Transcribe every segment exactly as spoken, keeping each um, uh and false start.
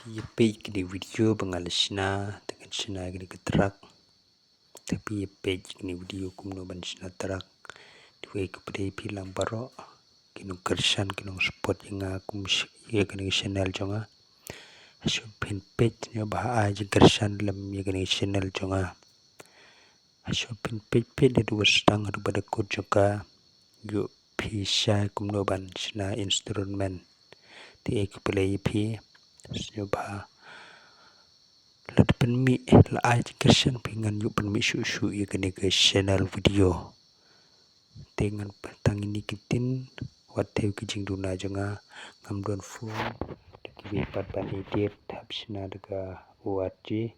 Ïa peit kane ka video ba nga la shna, te ngan shna kane ka track. Te phi ïa peit kane ka video kumno ban shna track. Te ïa khublei phi lang baroh ki nongkyrshan, ki nongsupport ïa nga kum sh-, ïa kane ka channel jong nga. Shu phin peit sngewbha ai jingkyrshan lem ïa kane ka channel jong nga. Shu phin peit peit da duwa sdang da ba da kut jong ka. Ïoh phi shai kumno ban shna instrument. Te ïa khublei ïa phi sngewbha. Lada pynmih, la ai jingkyrshan phi ngan ïoh pynmih shuh shuh ïa kane ka channel video. Te ngan tang ïa kine ki ktien, wat thew ki jingduna jong nga, ngam don phone, da kiwei pat ban edit, hap shna da ka O R G.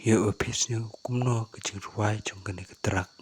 Ïoh phi sngew kumno ka jingrwai jong kane ka track.